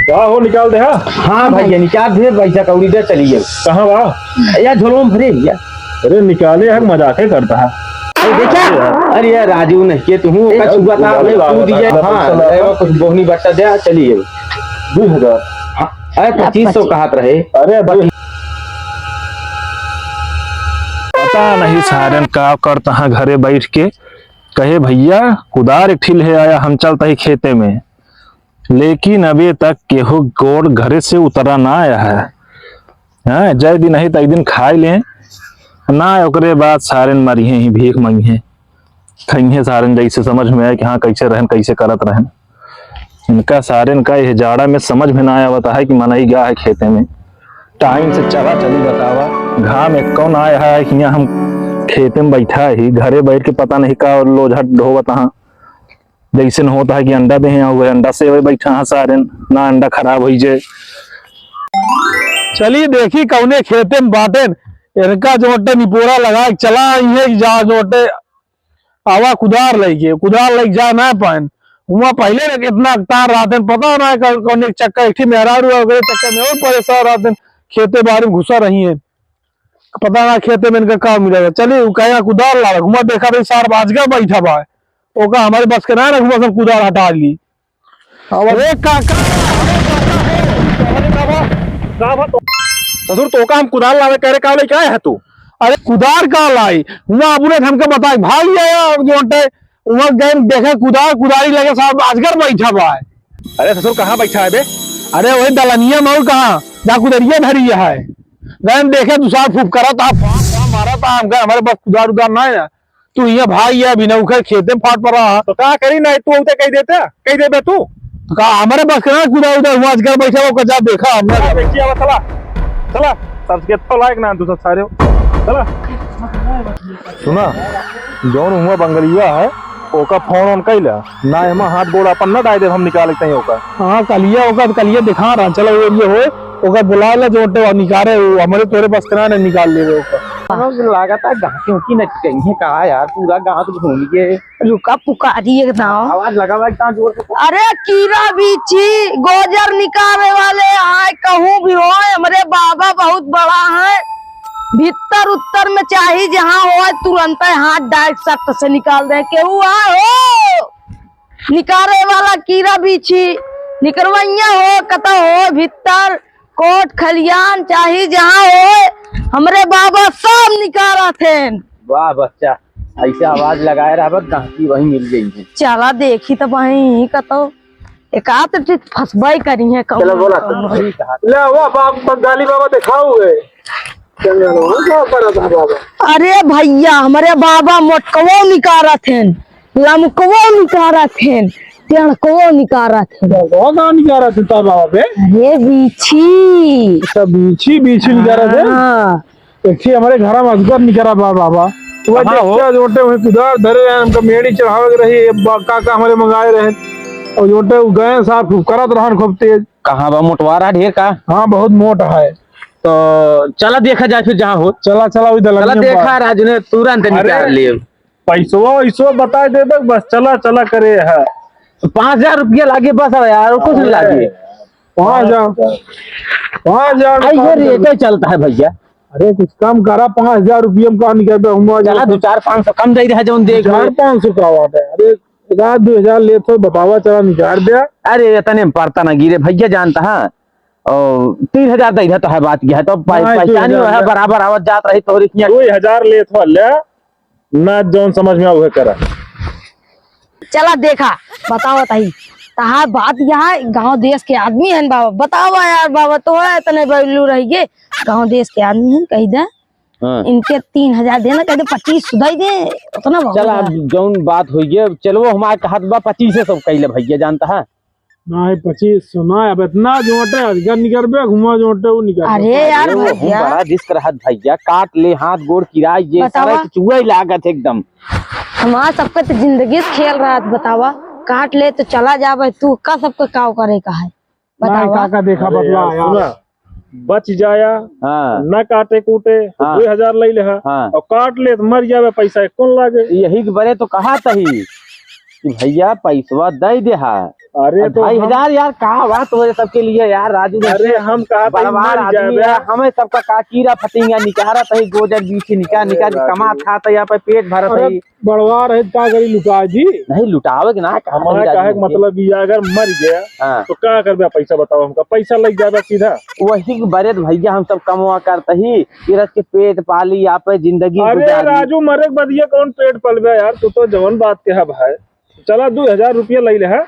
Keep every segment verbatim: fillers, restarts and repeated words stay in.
का हो, निकाल दे, हाँ? हाँ भैया, निकाल दे, पैसा कौड़ी दे, चलिए। कहाँ बा? या झोलवा में भरे भैया। अरे निकाले है, मजाके करता है। अरे देखा, अरे यार राजू नहीं के तू हूँ, ए, का छुआ था, अरे तू दिए। हाँ, चला। अरे वो कुछ बोहनी बट्टा दे, चलिए। दो हजार। हाँ, अरे पच्चीस सौ कहत रहे। अरे दो। पता नहीं सारन का करता है घरे बैठ के। कहे भैया कुदार एक ठिल है आया, हम चलता ही खेते में। लेकिन अबे तक केहू गोड़ घरे से उतरा ना आया है। हाँ, जय दिन अही त एक दिन खाए लें ना, ओकरे बाद सारेन मरिहे ही, भीख मंगिहे, खइहे सारेन, जैसे समझ में आए कि हाँ, कैसे रहन, कैसे करत रहन। इनका सारेन का यह जाड़ा में समझ में ना आवत है कि मनई गा है खेते में। टाइम से चला चली बतावा, घाम एक कौन आया है कि यहाँ हम खेते में बैठा ही, घरे बैठ के पता नहीं का लोझा ढोवत हाँ। जैसे न होता है कि अंडा दे हैं, वह अंडा से वही बैठा है सारे, ना अंडा खराब होई जे। चली देखी कौने खेते में बाटेन, इनका जोटे निपोरा लगा के चला आई है कि जा जोटे आवा कुदार लेके, कुदार लेके जा ना पाएन। हुआ पहले न कितना तार रहते हैं, पता ना कौन, कौन एक चक्कर, एक ठे मेहरारू हो गए चक्कर में और परेशान रहते हैं, खेते बाहर में घुसा रही है। पता ना खेते में इनका का मिलेगा। चलिए, वो कहेगा कुदार ला, घुमा देखा तो सार बाजगा बैठा बा, ओका हमारे बस के ना रखूंगा, सब कुदार हटा ली। अरे काका, अरे काका हो, अरे बाबा, का बा तो? ससुर, तोका हम कुदार लावे करे का लइका है तू? अरे कुदार का लाई? हुआ अपने हमके बताई, भाग आया और जोटे, हुआ गए देखे कुदार, कुदारी लगे साहब अजगर बैठा बा है। अरे ससुर, कहाँ बैठा है बे? अरे वही दलनिया में और कहाँ, जा कुदरिया धरी है। गए देखे दुसार फुफकरा था, फांस था, मारा था, हम गए, हमारे पास कुदार उदार ना है। तू ये भाई ये बिना उखर खेते में फाट पड़ा है। तो का करी ना, तू उते कह देता, कह देबे तू। तो का हमारे बस के ना कुदा उदा हुआ, आजकल बैठा हुआ, जा देखा हमने। चला, देखिए, अब चला, चला, सबके तो लायक ना तू सब सारे हो। चला। सुना, जौन हुआ बंगलिया है, ओका फोन ओन कैला, ना एमा हाथ गोड़ अपन ना डाल दे, हम निकाल लेते हैं ओका। हाँ, कलिया ओका, कलिया दिखा रहा, चलो वो ये हो, ओका बुला ले, जो निकाले, वो हमारे तोरे बस के ना निकाल लेबे ओका। लागत है गाँव की नच गई है का यार, पूरा गाँव तो घूम गए। रुका, पुकारी एकदम। आवाज लगावा एकदम जोर से। अरे कीरा बीछी, गोजर निकाले वाले आए, कहूँ भी होए, हमरे बाबा बहुत बड़ा है। भीतर उत्तर में चाही जहाँ होए, तुरंत हाथ डाइट सख्त से निकाल दे। केहू आए हो, निकाले वाला कीरा बीछी, निकरवैया हो, कतौ हो, भीतर कोट खलियान चाही जहाँ होए, हमरे बाबा सब निकारा थे। वाह बच्चा, ऐसे आवाज लगाए रहबा, गाहकी वहीं मिल गई है। चला देखी तो वहीं कतौ एक आध चीज फंसबाई करी है कहूँ चलो ना बोला। कहूँ। ठीक है। ले वाह बाप, बंगाली बाबा दिखाओ है। चलो, वो क्या करा था बाबा? अरे भैया, हमरे बाबा मोटकवो निकारा थे, लमकवो निकारा थे, टेढ़कवो निकारा थे। लमकवा कहाँ निकारा थे तार बाबा बे? अरे बीछी। अच्छा, बीछी, बीछी निकारा थे? हाँ। एक ठे हमारे घर में अजगर निकरा बा बाबा। वो कहाँ हो? देखा जोटे वहीं कुदार धरे रहे, हमका मेड़ी चढ़ावे के रही, ये बा-, काका हमारे मंगाए रहे। और जोटे वो गए साहब खूब करत रहन खूब तेज। कहाँ बा, मोटवारा ढेर का? हाँ, बहुत मोट है। तो चला देखा जाए फिर जहाँ हो। चला, चला, वही दलनिया चला में देखा बा। राजू ने तुरंत अरे, निकाल लिए। पैसवा वैसवा बताए देबे, बस चला, चला करे है। तो पाँच हजार रुपया लागे बस, अब यार, और कुछ नहीं अरे, लागे। पाँच हजार, पाँच हजार आई है, रुपया। रेटे चलता है भैया। अरे, कुछ कम करा, पाँच हजार रुपया में कहाँ निकल पे, हम चला, दो चार पाँच सौ कम दे रहा, जौन देख लो। चार पाँच सौ का बात है? अरे, एक आध दो हजार ले तो बतावा, चला निकाल दे। अरे, इतने में पड़ता ना गिरे भैया, जानता है। और तीन हजार दे रहा तो है, बात क्या है, तो पै-, नहीं, पैसा नहीं दो हजार है, ले। बराबर आवत जात रही तोहरी किया। दो हजार ले तो ले, ना जौन समझ में आवे करा। चला देखा, बताओ ताई, तहार बात यहाँ गाँव देश के आदमी हन बाबा, बतावा यार बाबा, तो है इतने बैलू रहिए, गाँव देश के आदमी हन, कही दे। हाँ। इनके तीन हजार देना, कह दे पच्चीस सौ दे दे, उतना बहुत चला, है। अब जौन बात होइए, चलो हमारे कहत बा पच्चीस सौ कैले भैया, जानता है। नहीं, पच्चीस सौ ना, अब इतना जोटे अजगर निकरबे, घुमा जोटे वो निकरबे। अरे यार अरे, वो हम भैया। बड़ा रिस्क रहत भैया, काट ले हाथ गोड़ किराए, ये बतावा। सारा चुआ ही लागत एकदम। हमार सबके तो जिंदगी से खेल रहत, बतावा। काट ले तो चला जाबे, तू का सबके काव करे का है? नहीं, बतावा। काका देखा अरे बतला यार, यार। सुना, बच जाया, हाँ। ना काटे कूटे, तो हाँ। दो हजार ले ले हा, हाँ। और काट ले तो मर जावे, पैसा एक कौन लागे? यही के बरे तो कहा तही कि भैया पैसवा दे दे हा, अरे तो ढाई हजार यार, का बात हो सबके लिए यार, राजू ने अरे हम कहा था बड़वार मर आदमी जाबे। यार, हमें सबका का कीड़ा फतिंगा निकारत है, गोजर बीछी निकाल अरे निकाल के राजू। कमात खात है, यहाँ पे पेट भरत अरे है। बड़वार है, का करी लुटा जी? नहीं लुटावे के ना, का हमारा करी कहे राजू के के? मतलब ये अगर मर गया हाँ। तो का करबे पैसा, बताओ हमका, पैसा लग जाबे सीधा। वही बरे भैया हम सब कमवा करत ही, किरत के पेट पाली, यहाँ पे जिंदगी अरे गुजारी। राजू मरे के बाद ये कौन पेट पलबे यार, तू तो जवन बात के है भाई। चला, दो हजार रुपया लइ ले है,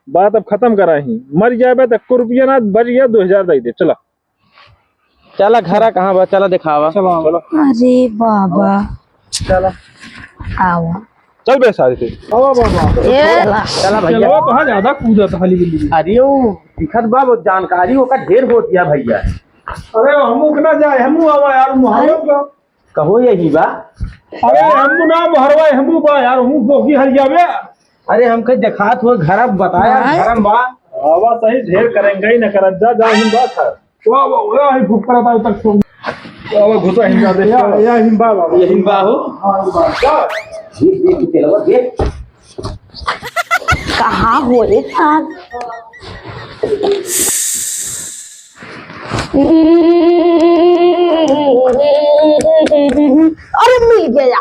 बात अब खतम करा ही। मर जाबे त एको रुपया ना, बच गया, दो हजार दइ दे। चला, चला, घरा कहाँ बा? चला, देखावा। चला। अरे बाबा। चला। आवा। चल बे सारे से। आवा बाबा। ए ला। चला भैया। चलो, कहाँ ज्यादा कूदत हाली गली में। अरे वो दिखत बा, वो जानकारी ओका ढेर हो दिया भैया। अरे हम उकना जाए, हम आवा यार, मुहावत बा। कहो यही बा। अरे, हमू ना बहरवा, हमू बा यार, हमू बोगी हर जाबे। अरे, हमके देखात हो घर बताया, हाँ? घर में बा। आवा सही, ढेर करेंगे ही ना करत, जा, जा, हिम बात है। वाह, वाह, वाह, ही भूख करत आवे तक सो। आवा, घुसा हिम जा, देख या, के। या हिम बा, बाबा। ये हिम बा हो? हाँ, हिम बा। जा। देख, देख, तेलवा देख। कहाँ हो रे थान? अरे मिल गया,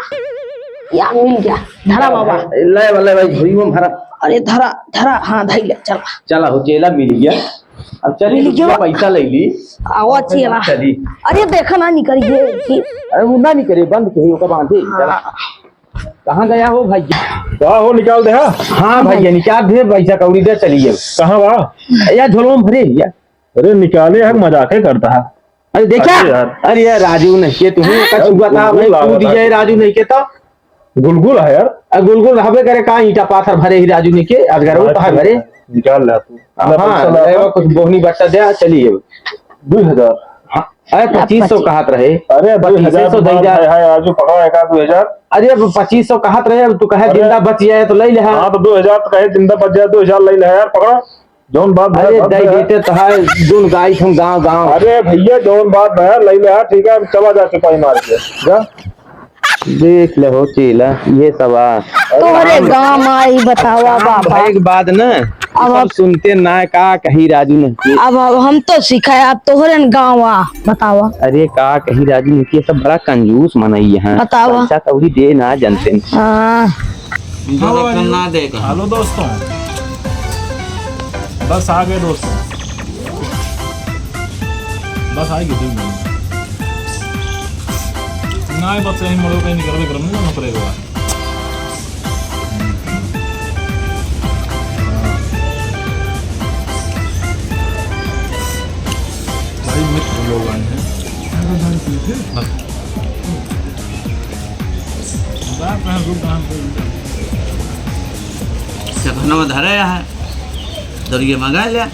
या मिल गया, धरा बाबा। ले, ले भाई, झोरी में भरा। अरे धरा, धरा, हाँ धइले, चला। चला हो, चेला मिल गया। अब चली, मिल गया। रुपया पैसा ले ली। आवा चेला। चली। अरे देखा ना निकल गए। अरे वो ना निकले, बंद कही ओका बांधे। चला। हाँ। कहाँ गया हो भैया? का हो, निकाल दे, हाँ? हाँ भैया, निकाल दे, पैसा कौड़ी दे, चलिए। कहाँ बा? या झोलवा में भरे भैया। अरे निकाले है, मजाके करता है। अरे देखा? अरे यार। अरे यार, राजू नहीं के, तुम्हें का अरे छुआ था गुलगुल भाई, लागत कूद है। जाए राजू नहीं के तो। गुलगुल है यार। अरे गुलगुल रहबे करे का, ईंटा पाथर भरे ही राजू नहीं के, अजगरो हाँ, तो है ठीक भरे। है, निकाल ले तू। हाँ, ले, पैसा ला ले, अपन। कुछ बोहनी बट्टा दे, चलिए। दो हजार। हाँ, अरे, पच्चीस सौ कहत रहे। अरे, पच्चीस सौ दो हजार दे बात जा। है, है, आजू पकड़ा है का दो हजार? अरे, अब पच्चीस सौ कहत रहे, अब तू कहे अरे। जिंदा बच जाए तो ले ले, हाँ। हाँ, तो दो हजार तो कहे जिंदा बच जाए, दो हजार ले ले, यार, पकड़ा। जौन बात है, अरे, बात दे है। देते तो है, जौन गाई हम गाँव, गाँव। अरे, भैया, जौन बात है, ले ले, हाँ, ठीक है, अब चला जा सिपाही मार के, जा। देख ले हो चेला, ये सब आ। तोहरे गाँव में आई बतावा काम बाबा। भइक बाद न, अब सब आप सुनते ना, का कही राजू नहीं के। अब, अब हम तो सीखा है, अब तोहरे न गाँव आ बतावा। अरे का कही राजू नहीं के, सब बड़ा कंजूस मनई है। बतावा। पैसा कौड़ी दे ना जानते। हाँ। Introduction ना देगा। Hello दोस्तों, बस आ गए दोस्तों, बस आ गए दो मिनट। ना, बस यहीं मरो, कहीं निकलबे करम नहीं, ना पड़ेगा। भाई मित्र लोग आए हैं। बस। बात कहाँ, रुक कहाँ पे? चखना में धरे है, दरिये मंगा ले।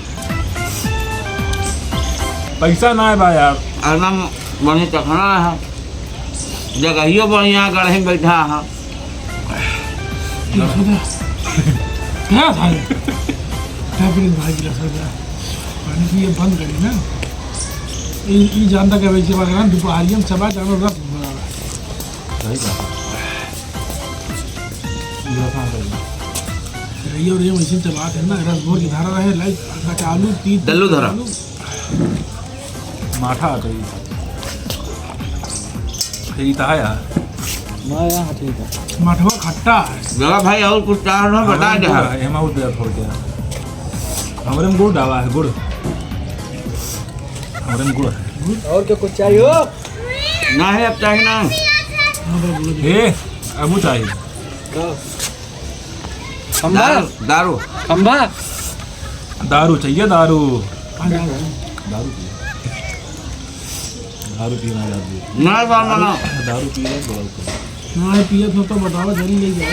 पैसा ना है बा यार। एकदम बढ़िया चखना है, जगहियो बढ़िया, गढ़े में बैठा है। क्या था ये? क्या प्रिंस भाई की रसोई का? पानी की ये बंद करी ना। ई, ई जानता क्या वैसे बात करना, दोपहरिया में चबा जानो रस भरा रहा। सही बात है। ये कहाँ गई? रहियो, रहियो, वैसे चबात है ना, रस भर के धारा रहे, लाइट, कचालू, तीन, दल्लू धरा। आलू। माठा आ गई। फिर इता है यार। ना, यहाँ ठीक है। माठवा खट्टा है। जरा भाई और कुछ चाह ना, बता दे। हाँ, एमा और दे थोड़ के। हमरे में गुड़ डाला है, गुड़। हमरे में गुड़ है। और क्या कुछ चाहिए हो? ना है, अब चाहिए ना। ए, अब वो चाहिए। हाँ। खंबा? दारू, दारू। खंबा? दारू चाहिए, दारू। हाँ, हाँ, हाँ। दारू पिए। दारू पीना जादू। ना, ना, ना, ना। दारू पी ले, बोला उसको। ना, ये पिए तो, तो बताओ, जल्दी ले जाओ।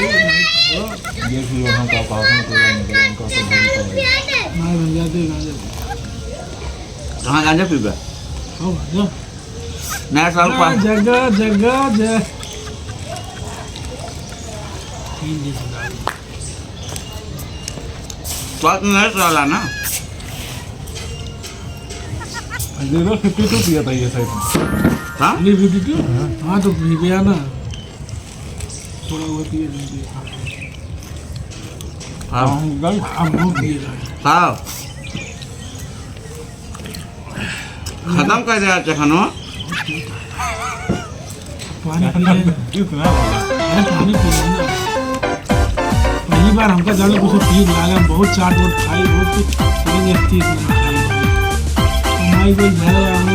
ये फिर वहाँ का पासन को नहीं करें, उनका तो नहीं करें। ना, गांजा दे, गांजा दे। कहाँ गांजा पीबे? हाँ, गांजा। नया साल पा- जगा, जगा, जय। तीन दिन से गाड़ी। स्वाद में नहीं साला ना। Zero fifty two पिया था ये शायद। हाँ? Zero fifty two? हाँ। हाँ, तो पी गया ना। थोड़ा वो पिए, नहीं पिए। हाँ। हम गल, हम लोग पिए रहे। हाँ। खत्म कर दे आज खानो। पानी पी ले। अरे, पानी पी ले ना। पहली बार हमका जाने कुछ पी लागा, बहुत चाट वोट खाई, बहुत कुछ, लेकिन एक चीज नहीं खाई। हमारी कोई घर है, हम